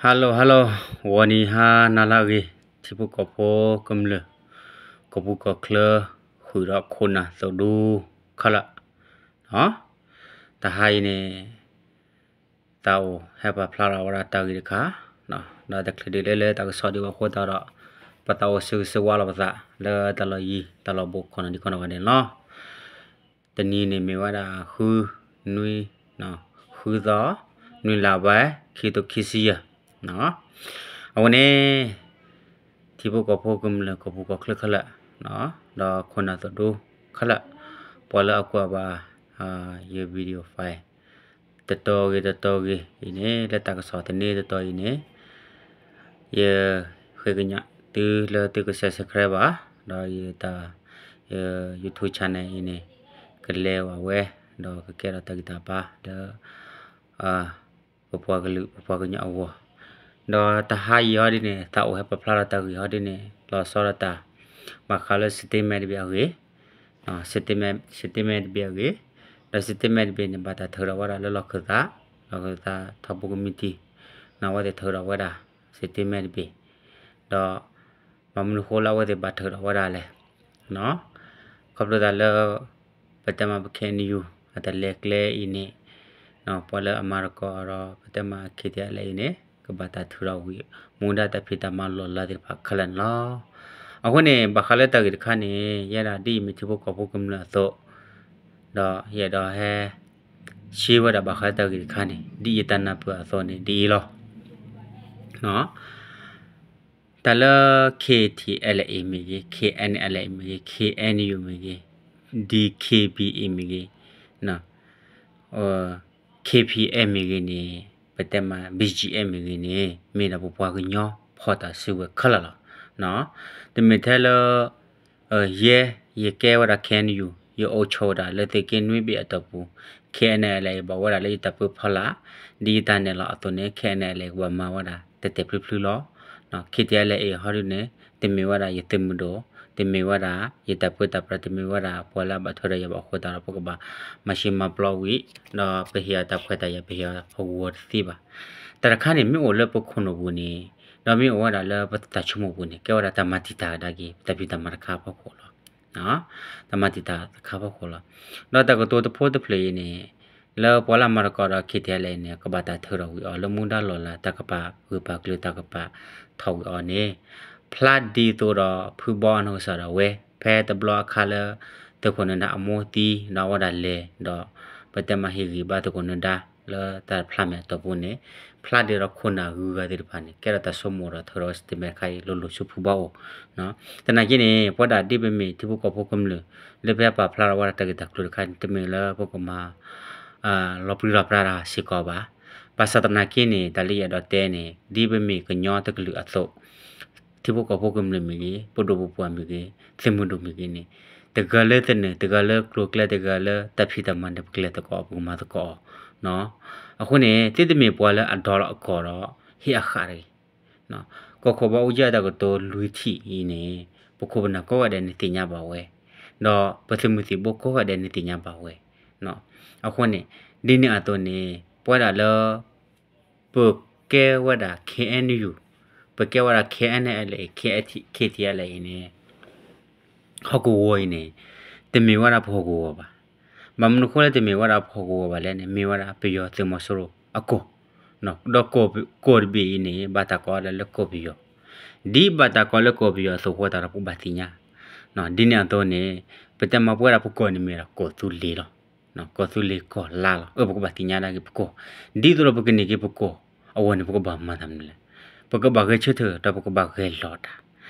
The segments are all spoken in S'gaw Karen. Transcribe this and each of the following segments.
Hello hello, ဂီၤနံၤဟါနၤလၢအဂ့ၤ, ထံဖိကီၢ်ဖိကမျၢၢ်, ကီၢ်ပူၤကီၢ်ချၢ, ဃုာ်ဒီးခိၣ်နၢ်သုးဒူခဲလၢာ်, တဟါအံၤန့ၣ် သးအိၣ်ဟဲပာ်ဖျါထီၣ်ဝဲဒၣ်တၢ်ဂ့ၢ်တခါ, ဒီးတချုးဒံးလၢလၢတၢ်ကစီၣ်ဒံးဘၣ်အဃိသတးဒီး ပသးအိၣ်ဆၢဂ့ၤဆၢဝါလီၤပသး လၢတၢ်လီၢ်ယံၤတၢ်လီၢ်ဘူး ခိၣ်နၢ်ဒံးခိၣ်နၢ်ဂၤန့ၣ်လီၤ. တနံၤန့ၣ်မ့ၢ်ဝဲဒၣ် ဃုနွံ, ဃုသီ, နွံလါဘၢၣ် ခံကထိခံဆံယဲၢ်, အဝဲန့ၣ် ထံဖိကီၢ်ဖိကမျၢၢ် ကီၢ်ပူၤကီၢ်ချၢခဲလၢာ်, ဒီးခိၣ်နၢ်သုးဒူခဲလၢာ်, ပှၤလၢအကွၢ်ဘၣ် ယ video file တတီၤဂ့ၤတတီၤဂ့ၤအံၤန့ၣ် လၢတၢ်ကစီၣ်သန့တတီၤအံၤန့ၣ် ယဃ့ကညးသုလၢသုက subscribe ဘၣ်, ဒီးယ YouTube channel အံၤန့ၣ် ကလဲၤဝဲ ဒီးကကဲထီၣ်တၢ်ဂံၢ်တၢ်ဘါလၢ ပပှၤကလုာ်ပပှၤကညီအဂီၢ်, ဒီးတဟါအံၤဟီဒ်န့ၣ် သးအိၣ်ဟဲပာ်ဖျါထီၣ်တၢ်ဂ့ၢ်ဟီဒ်န့ၣ် လီၤဆီဒၣ်တၢ် ဘၣ်ဃးလၢ statement တဘ့ၣ်အဂ့ၢ်, statement တဘ့ၣ်အဂ့ၢ်, ဒီး statement တဘ့ၣ်န့ၣ် ဘၣ်တၢ်ထုးထီၣ်ဝဲဒၣ်လၢလီၢ်ခၢၣ်သး, လီၢ်ခၢၣ်သးထီဘိကမံးတံာ်, အဝဲသ့ၣ်ထုးထီၣ်ဝဲဒၣ် statement တဘ့ၣ်, ဒီး ဘၣ်မနုၤဃိလၢအဝဲသ့ၣ်ဘၣ်ထုးထီၣ်ဝဲဒၣ်လဲၣ်, ခီဖျိသးလၢ ပတဲမးပ KNU အတၢ်လဲၤကျဲအံၤန့ၣ်, ပှၤလၢအမၤသကိးဒီး ပတဲမး KTLA အံၤန့ၣ် ကဘၣ်တၢ်ထုးထီၣ်ဝံၤ မူဒါတၢ်ဖံးတၢ်မၤလီၢ်လၤသ့ၣ်တဖၣ်ခဲလၢာ်န့ၣ်လီၤ. အဃိန့ၣ် ဘၣ်ဃးလၢတၢ်ဂ့ၢ်တခါန့ၣ် ယဲဒၣ်ဒ်အံၤမ့ၢ်ထံဖိကီၢ်ဖိကမျၢၢ်အသိး, ဒီးယအဲၣ်ဒိးဟဲ ရှင်းဝဲဒၣ်ဘၣ်ဃးလၢတၢ်ဂ့ၢ်တခါန့ၣ် ဒ်ယတၢ်နၢ်ပၢၢ်အသိးန့ၣ် ဒ်အံၤလီၤ. တၢ်လၢ KTLA မ့ၢ်ဂ့ၤ, KNLA မ့ၢ်ဂ့ၤ, KNU မ့ၢ်ဂ့ၤ, DKBA မ့ၢ်ဂ့ၤ, KPF မ့ၢ်ဂ့ၤန့ၣ်, ပတဲမး BGF မ့ၢ်ဂ့ၤန့ၣ် မ့ၢ်ဒၣ်ပပှၤကညီဖီၣ်တၢ်စုကဝဲၤခဲလၢာ်လီၤ. တမ့ၢ်ထဲလၢ ယဲ ယကဲဝဲဒၣ် KNU ယအိၣ်ဆိးဝဲဒၣ်လၢသုးက့နွံဘ့ၣ်အတီၢ်ပူၤ, KNLA ဘၣ်ဝဲဒၣ်လၢယတၢ်ပၢဖီလာ်, ဒ်ယတၢ်နဲၣ်လီၤအသိးန့ၣ် KNLA ကဘၣ်မၤဝဲဒၣ်တဲာ်တဲာ်ဖျုဖျုလီၤ. KTLA ဟီဒ်န့ၣ် တမ့ၢ်ဝဲဒၣ်ယသုးမုၢ်ဒိၣ်, တမ့ၢ်ဝဲဒၣ်ယတၢ်ပၢတၢ်ပြး, တမ့ၢ်ဝဲဒၣ်ပှၤလၢအဘၣ်ထွဲဒီးယၤဘၣ်အဃိသတးဒီး ပကဘၣ်မၤရှဲမၤပျီဝံၤ, ဒီးပဟ့ၣ်အီၤတၢ်ခွဲးတၢ်ယာ် ပဟ့ၣ်အီၤအဂီၤတသ့ဘၣ်. တၢ်တခါန့ၣ် မ့ၢ်အိၣ်လၢပခိၣ်နူာ်ပူၤန့ၣ်, ဒီးမ့ၢ်အိၣ်ဝဲဒၣ်လၢပတၢ်ဆိကမိၣ်ပူၤန့ၣ် ကဲဝဲဒၣ်တၢ်မၤတံာ်တာ်ကဒါက့ၤ ပတၢ်ဖံးတၢ်မၤတခါအဖီခိၣ်လီၤ. တၢ်မၤတံာ်တာ်တခါအဖီခိၣ်လီၤ. ဒီးတၢ်ကတိၤတဖိတဖျၢၣ်အံၤန့ၣ်, လၢပှၤလၢအမၤသကိးဒီး KTLA န့ၣ် ကဘၣ်တၢ်ထုးထီၣ်ဝံၤအီၤ လၢမူဒါလီၢ်လၤ တၢ်ကပာ်ဂၢၢ်ပာ်ကျၢၤ တၢ်ကပာ်ထီၣ်ဝံၤအီၤန့ၣ်, ဖျါဒ်သိးဒီးဖုဘီအနီၢ်ကစၢ်ဒၣ်ဝဲ ဖဲတဘျီအခါလၢ သုးခိၣ်နၢၤဒါအမိၢ်သံ ဒီးအဝဲဒၣ်လဲၤဒီး ပတဲမးဟ့ၣ်ဂံၢ်ဘါသုးခိၣ်နၢၤဒါ လၢတၢ်ဖျါမဲာ်အတီၢ်ပူၤန့ၣ်, ဖျါဒ်သိးခိၣ်နၢ်ဂုၤဂၤသ့ၣ်တဖၣ်န့ၣ် ကဲထီၣ်တၢ်ဆိကမိၣ်ဒီးထုးထီၣ်ဝဲ statement တခါအံၤ လိၤလိၤဆူဖုဘီအအိၣ်. သနာ်က့န့ၣ် ပဝဲဒၣ်ဒ်ပမ့ၢ်ထံဖိကီၢ်ဖိကမျၢၢ် လၢပဟဲပာ်ဖျါထီၣ်ဝဲဒၣ်တၢ်ဂ့ၢ်တၢ်ကျိၤတခါန့ၣ် တမ့ၢ်လၢပကမၤ လီၤပြံလီၤပြါတၢ်စ့ၢ်ကီးဘၣ်. ဘၣ်ဆၣ်သနာ်က့န့ၣ် တၢ်လၢယအဲၣ်ဒိးတဲန့ၣ် ဒ်ပမ့ၢ်ကညီတကလုာ်အသိး, ထံဖိကီၢ်ဖိကမျၢၢ်မ့ၢ်ဂ့ၤ, ပဒိၣ်ပပှၢ်မ့ၢ်ဂ့ၤ, သုးမုၢ်ဒိၣ်မ့ၢ်ဂ့ၤန့ၣ်, တဂၤလၢသနၢၣ်, တဂၤလၢကျိၤကျဲ, တဂၤလၢတၢ်ဖံးတၢ်မၤန့ၣ် ပကလဲၤသကိးအီၤ, ပကမၤသကိးအီၤ. အဃိန့ၣ် သုတမ့ၢ်ပှၤလၢအဒိးလီၤအကီၢ်ဒီး ဟ့ၣ်အဃၣ်တဂ့ၤ. ကီၢ်ခိၣ်ဘီအူကၠံအတၢ်ကတိၤလွံၢ်ထံၣ်အံၤန့ၣ် ပခိၣ်ပနၢ်ကိးဂၤဒဲးန့ၣ်သ့ၣ်ညါဘၣ်ဝဲ, ဒီးပသုးမုၢ်သံၣ်ဘိကိးဂၤဒဲးန့ၣ်သ့ၣ်ညါဘၣ်ဝဲ. အဃိန့ၣ် ဒ်န့ၣ်အသိးန့ၣ် ပဝဲဒၣ်လၢ ပကဲဝဲဒၣ် KNU, ပကဲဝဲဒၣ် KNLA KTLA အံၤန့ၣ် ဟီၣ်ကဝီၤအံၤန့ၣ် တမ့ၢ်ဝဲဒၣ်ပဟီၣ်ကဝီၤဘၣ်. ဘၣ်မနုၤအဃိလၢတမ့ၢ်ဝဲဒၣ်ပဟီၣ်ကဝီၤဘၣ်လဲၣ်န့ၣ် မ့ၢ်ဝဲဒၣ်ပယီၤသုးမီၤစိရိၤအကီၢ်, ဒီးကီၢ်တဘ့ၣ်အံၤန့ၣ် ဘၣ်တၢ်ကိးဝဲဒၣ်လၢကီၢ်ပယီၤ, ဒ်ဘၣ်တၢ်ကိးလၢကီၢ်ပယီၤအသိးအဃိသတးဒီး ပကဘၣ်သ့ၣ်ညါ, ဒ်န့ၣ်အသိးန့ၣ် ပတဲမးပဝဲဒၣ်ပကီၢ်န့ၣ်မ့ၢ်ဒၣ်ကီၢ်သူလ့ၤလီၤ. ကီၢ်သူလ့ၤကီၢ်လါလီၤ. အၢ ပကဘၣ်သ့ၣ်ညါဒၣ်က့ၤပကီၢ်, ဒ်သိးဒီးပကန့ၢ်က့ၤပကီၢ်အဂီၢ်န့ၣ် ပကဘၣ်မၤတၢ်မနုၤလဲၣ်. ပကဘၣ်ဂဲၤဆၢထၢၣ်ဒီးပကဘၣ်ဂဲၤလီၤတၢ်,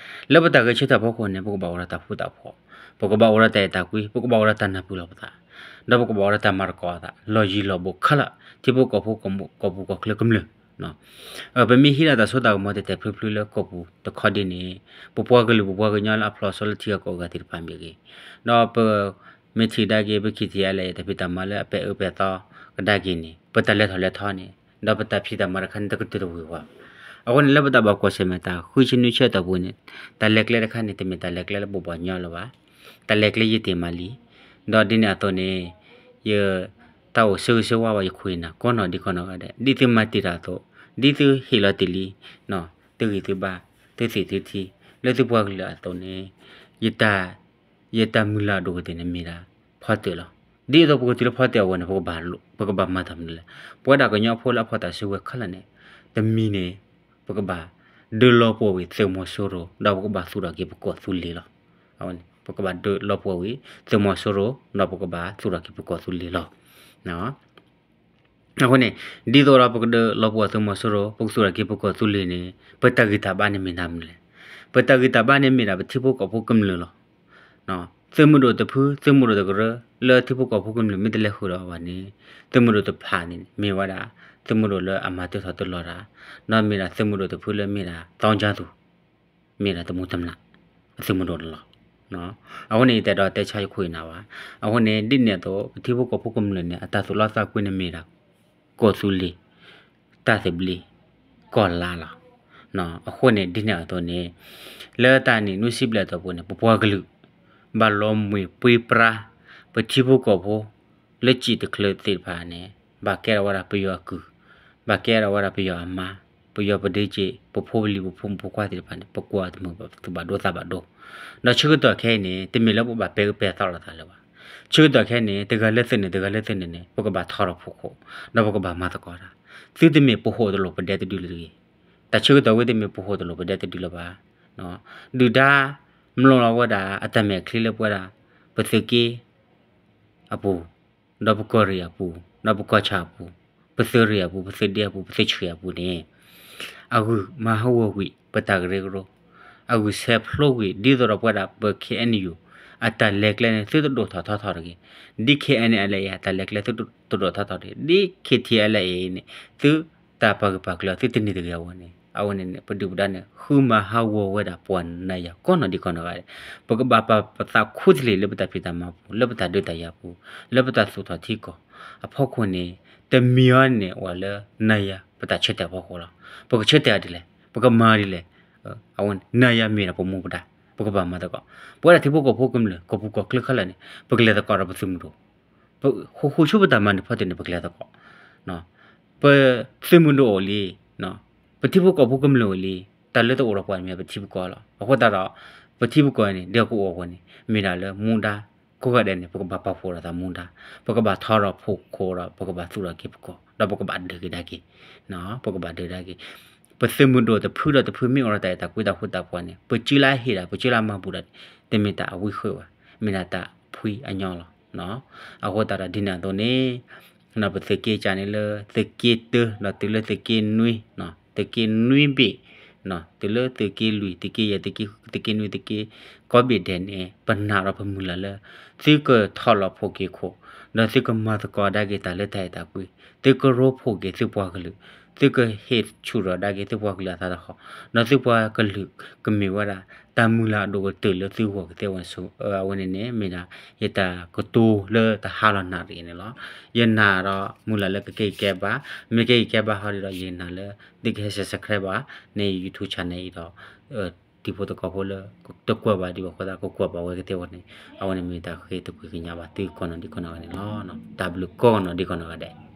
လၢပတၢ်ဂဲၤဆၢထၢၣ်အဖီခိၣ်န့ၣ် ပကဘၣ်အိၣ်ဒီးတၢ်ဃူတၢ်ဖိး, ပကဘၣ်အိၣ်ဒီးတၢ်အဲၣ်တၢ်ကွံ, ပကဘၣ်အိၣ်ဒီးတၢ်နၢ်ပၢၢ်လီၤပသး, ဒီးပကဘၣ်အိၣ်ဒီးတၢ်မၤသကိးအသး လီၢ်ယံၤလီၢ်ဘူးခဲလၢာ် ထံဖိကီၢ်ဖိ ကီၢ်ပူၤကီၢ်ချၢကမျၢၢ် ပမ့ၢ်ဟံးဒၣ်တၢ်စိတၢ်ကမီၤတဲာ်တဲာ်ဖျုဖျုလၢကီၢ်ပူၤတခီဒ်န့ၣ်, ပပှၤကလုာ်ပပှၤကညီလၢအဖျိးစိလၢထံဂၤကီၢ်ဂၤသ့ၣ်တဖၣ်မ့ၢ်ဂ့ၤ, ဒီးပမ့ၢ်ထံၣ်ဒၣ်က့ၤ ပ KTLA တၢ်ဖံးတၢ်မၤလၢအပဲာ်အၢပဲာ်သီကဒါက့ၤန့ၣ် ပတၢ်လဲၤထီၣ်လဲၤထီန့ၣ် ဒီးပတၢ်ဖံးတၢ်မၤတခါန့ၣ် တကတၢၢ်တဝံၤဝဲဘၣ်. အဃိန့ၣ် လၢပတၢ်ဘၣ်ကွၢ်ဆၢၣ်မဲာ်တၢ်ဃုဆံနွံဆံအတီၢ်ပူၤန့ၣ် တၢ်လဲၤကျဲတခါန့ၣ် တမ့ၢ်တၢ်လဲၤကျဲလၢဘိးဘှီၣ်ညီလၢၤဘၣ်. တၢ်လဲၤကျဲယတ့ၢ်မးလံ. ဒီးဒ်န့ၣ်အသိးန့ၣ် ယ တၢ်အိၣ်ဆၢဂ့ၤဆၢဝါဘၣ်ယခိၣ်ယနၢ်ကိးနီၢ်ဒဲးကိးနီၢ်ဂၤဒဲး ဒ်သုမၤတ့ၢ်တၢ်အသိး ဒ်သုဟ့ၣ်လီၤတ့ၢ်လံ သုဂံၢ်သုဘါ သုသ့ၣ်သုထံ လၢသုပှၤကလုာ်အသိးန့ၣ် ယတၢ် ယတၢ်မုၢ်လၢ်အဒိၣ်ကတၢၢ်န့ၣ်မ့ၢ်ဒၣ် ဖီတၢၣ်လီၤ. ဒ်သိးပကတုၤလၢဖီတၢၣ်အဂီၢ်န့ၣ် ပကဘၣ်မၤတၢ်မနုၤလဲၣ်. ပဝဲဒၣ်ကညီဖိလၢအဖီၣ်တၢ်စုကဝဲၤခဲလၢာ်န့ၣ် တမံၤန့ၣ် ပကဘၣ်ဒုးလီၤပှီၢ်ဝံၤသုးမီၤစိရိၤ ဒီးပကဘၣ်သူၣ်ထီၣ်က့ၤပကီၢ်သူလ့ၤလီၤ. အဝဲန့ၣ် ပကဘၣ်ဒုးလီၤပှီၢ်ဝံၤသုးမီၤစိရိၤ ဒီးပကဘၣ်သူၣ်ထီၣ်က့ၤပကီၢ်သူလ့ၤလီၤ. အဃိန့ၣ် ဒ်သိးဒီးပကဒုးလီၤပှီၢ်သုးမီၤစိရိၤ ပကသူၣ်ထီၣ်က့ၤပကီၢ်သူလ့ၤန့ၣ် ပတၢ်ဂံၢ်တၢ်ဘါန့ၣ်မ့ၢ်တၢ်မနုၤလဲၣ်. ပတၢ်ဂံၢ်တၢ်ဘါန့ၣ်မ့ၢ်ဒၣ်ပထံဖိကီၢ်ဖိကမျၢၢ်လီၤ. သုးမုၢ်ဒိၣ်တဖု သုးမုၢ်ဒိၣ်တကရၢ လၢထံဖိကီၢ်ဖိကမျၢၢ်မ့ၢ်တလဲၤဃုာ်ဒီးအီၤဘၣ်န့ၣ် သုးမုၢ်ဒိၣ်တဖၣ်န့ၣ် မ့ၢ်ဝဲဒၣ် သုးမုၢ်ဒိၣ်လၢအမၤတၢထီၣ်တလီၤတၢ် ဒီးမ့ၢ်ဒၣ်သုးမုၢ်ဒိၣ်တဖုလၢမ့ၢ်ဒၣ် သောင်းကျန်းသူ မ့ၢ်ဒၣ်တမူတမျၢ် အသုးမုၢ်ဒိၣ်န့ၣ်လီၤ. အဃိန့ၣ် ယတအဲၣ်ဒိးတဲဆါယခိၣ်ယနၢ်ဘၣ်. အဃိန့ၣ် ဒ်န့ၣ်အသိး ပထံဖိကီၢ်ဖိကမျၢၢ်န့ၣ် အတၢ်သူၣ်လီသးကွံန့ၣ်မ့ၢ်ဒၣ် ကီၢ်သူလ့ၤ တၢ်သဘျ့ ကီၢ်လါလီၤ. အဃိန့ၣ် ဒ်န့ၣ်အသိးန့ၣ် လၢတၢ်နံၣ်နွံဆံဘျဲၣ်အတီၢ်ပူၤန့ၣ် ပပှၤကလုာ် ဘၣ်လီၤမှံၤပှ့ၤပြါ ပထံဖိကီၢ်ဖိ လၢစံၣ်တချုးသ့ၣ်တဖၣ်န့ၣ် ဘၣ်ကဲထီၣ်ဝဲဒၣ်ပယီၤအကုၢ်, ဘၣ်ကဲထီၣ်ဝဲဒၣ်ပယီၤအမါ, ပယီၤပဒ့ကၠ့ၣ်, ပဖိပလံၤပဖိမုၣ်ဖိခွါသ့ၣ်တဖၣ်န့ၣ် ပကွၢ်တမုာ်ဘၣ်သူၣ်ဘၣ်ဒိသးဘၣ်ဒိ. ဒီးဆၢကတီၢ်ခဲအံၤန့ၣ် တမ့ၢ်လၢပဘၣ်ပဲာ်ကပဲာ်သီၣ်လိာ်သးလၢၤဘၣ်. ဆၢကတီၢ်ခဲအံၤန့ၣ် တဂၤလၢသုးန့ၣ် တဂၤလၢသုးန့ၣ်န့ၣ် ပကဘၣ်ထီထီၣ်ဖီခိၣ် ဒီးပကဘၣ်မၤသကိးတၢ်. သုတမ့ၢ်ပဟိၣ်တလိၣ်ပဒဲတဒုလၢၤတဂ့ၤ. တၢ်ဆၢကတီၢ်ဝဲတမ့ၢ်ပဟိၣ်တလိၣ်ပဒဲတဒုလၢၤဘၣ်. ဒုၣ်ဒါ မျိာ်လီၤဝဲဒၣ်အတၢ်မဲာ်ချံလၢပဝဲဒၣ် ပသုးက့ အပူၤ, ဒီးပကီၢ်ရ့ၣ်အပူၤ, ဒီးပကီၢ်ဆၣ်အပူၤ, ပသုးရ့ၣ်အပူၤ, ပသုးဒ့အပူၤ, ပသုးဆှံအပူၤန့ၣ် အဂုာ်မၤဟးဂီၤကွံာ်ပတၢ်ကရၢကရိ, အဂုာ်ဆဲးဖျိကွံာ် ဒ်သိးဒီးပဝဲဒၣ်ပ ခ့ၣ်အဲၣ်ယူၣ် အတၢ်လဲၤကျဲန့ၣ် သုတဒိၣ်ထီၣ်ထီထီၣ်တဂ့ၤ, ဒ် ခ့ၣ်အဲၣ်ယူၣ် အတၢ်လဲၤကျဲသုတဒိၣ်ထီၣ်ထီထီၣ်တဂ့ၤ, ဒ် ခ့ၣ်ထံၣ်အဲၣ်ယူၣ် အံၤန့ၣ် သုတၢ်ပာ်ဂၢၢ်ပာ်ကျၢၤသုတန့ၢ်တဂ့ၤအဂီၢ်န့ၣ် အဝဲန့ၣ်န့ၣ် ပဒုၣ်ပဒါန့ၣ် ဃုမၤဟးဂီၤဝဲဒၣ်ပှၤနၤယၤကိးနီၢ်ဒဲးကိးနီၢ်ဂၤဒဲး, ပကဘၣ်ပာ်ပသးခူတလ့ၢ်လၢပတၢ်ဖံးတၢ်မၤပူၤ, လၢပတၢ်ဒုးတၢ်ယၤပူၤ, လၢပတၢ်သူၣ်ထီၣ်ထံကီၢ်အဖီခိၣ်န့ၣ် တမံၤအံၤန့ၣ် အိၣ်လၢနၤယၤပတၢ်ဆၢတဲာ်အဖီခိၣ်လီၤ. ပကဆၢတဲာ်အီၤဒ်လဲၣ်, ပကမၤဒ်လဲၣ်, အဝဲနၤယၤမ့ၢ်ဒၣ်ပမူပဒါ, ပကဘၣ်မၤသကိး, ပဝဲဒၣ်ထံဖိကီၢ်ဖိကမျၢၢ် ကီၢ်ပူၤကီၢ်ချၢခဲလၢာ်န့ၣ် ပကလဲၤသကိးဒီးပသုးမုၢ်ဒိၣ် ပဃိဃိဆိပတၢ်မၤန့ၣ်ဖီတၢၣ်န့ၣ် ပကလဲၤသကိး, ပသုးမုၢ်ဒိၣ်အိၣ်လံ, ပထံဖိကီၢ်ဖိကမျၢၢ်အိၣ်လံ, တၢ်လၢတအိၣ်ဒီးပှၤန့ၣ်မ့ၢ်ပထံပကီၢ်လီၤ. အဃိသတးဒီး ပထံပကီၢ်န့ၣ် ဒ်ကအိၣ်အဂီၢ်န့ၣ် မ့ၢ်ဒၣ်လၢမူဒါ, ကိးဂၤဒဲးန့ၣ် ပကဘၣ်ပာ်ဖှိၣ်ဒီးသးမူဒါ, ပကဘၣ်ထီထီၣ်ဖီခိၣ်ဒီး ပကဘၣ်သူၣ်ထီၣ်က့ၤပကီၢ်, ဒီးပကဘၣ်ဒုးက့ၤဒါက့ၤ, ပကဘၣ်ဒုးဒါက့ၤ ပသုးမုၢ်ဒိၣ်တဖုဒီးတဖုမ့ၢ်အိၣ်ဒီးတၢ်အဲၣ်တၢ်ကွံတၢ်ဃူတၢ်ဖိးန့ၣ် ပစံးလၢဟ့ၣ်ဒၣ် ပစံးလၢမၤဘူၣ်ဒၣ်န့ၣ် တမ့ၢ်တၢ်အဝံဃာ်ဘၣ်, မ့ၢ်ဒၣ်တၢ်ဖှံအညီလီၤ. အဃိသတးဒီးဒ်န့ၣ်အသိးန့ၣ် ပသုးက့ကၢန့ၣ်လၢသုးက့တၢ ဒီးတုၤလၢသုးက့နွံ, သုးက့နွံဘ့ၣ်, တုၤလၢသုးက့လွံၢ်, သုးက့ယဲၢ်, သုးက့နွံ, သုးက့ကိးဘ့ၣ်ဒဲးန့ၣ် ပနာ်ဒီးပမုၢ်လၢ်လၢ သုကထီၣ်လီၤဖှိၣ်က့ၤခိၣ်, ဒီးသုကမၤသကိးဒါက့ၤတၢ်လၢတၢ်အဲၣ်တၢ်ကွံ, သုကရိဖှိၣ်က့ၤသုပှၤကလုာ်, သုကဟ့ၣ်ဆူၣ်ထီၣ်ဒါက့ၤသုပှၤကလုာ်အသးသဟီၣ်, ဒီးသုပှၤကလုာ်ကမ့ၢ်ဝဲဒၣ် တၢ်မုၢ်လၢ်အဒိၣ်ကတၢၢ်လၢသုဂီၢ်ကသ့ဝဲန့ၣ်, အဝဲန့ၣ်န့ၣ် မ့ၢ်ဒၣ် ယတၢ်ကတိၤလၢတဟါလီၤနၣ်ရံၣ်န့ၣ်လီၤ. ယနာ်ဒီးမုၢ်လၢ်လၢကကဲကဲဘၣ်, မ့ၢ်ကဲကဲဘၣ်ဟီဒ်ဒီး ယနာ်လၢ သုကဟဲ subscribe ဘၣ် န့ၣ် YouTube channel အံၤဒီး တံၤဖိသကိးဖိလၢ တကွၢ်ဘၣ်ဒံးဘၣ်အဃိသတး ကကွၢ်ဘၣ်ဝဲကသ့ဝဲန့ၣ် အဝဲန့ၣ်မ့ၢ်တၢ်ဃ့တကွံၢ်ကညးဘၣ်သုကိးနီၢ်ဒဲး ကိးနီၢ်ဂၤန့ၣ်လီၤ. တၢ်ဘျုးကိးနီၢ်ဒဲး ကိးနီၢ်ဂၤဒဲး.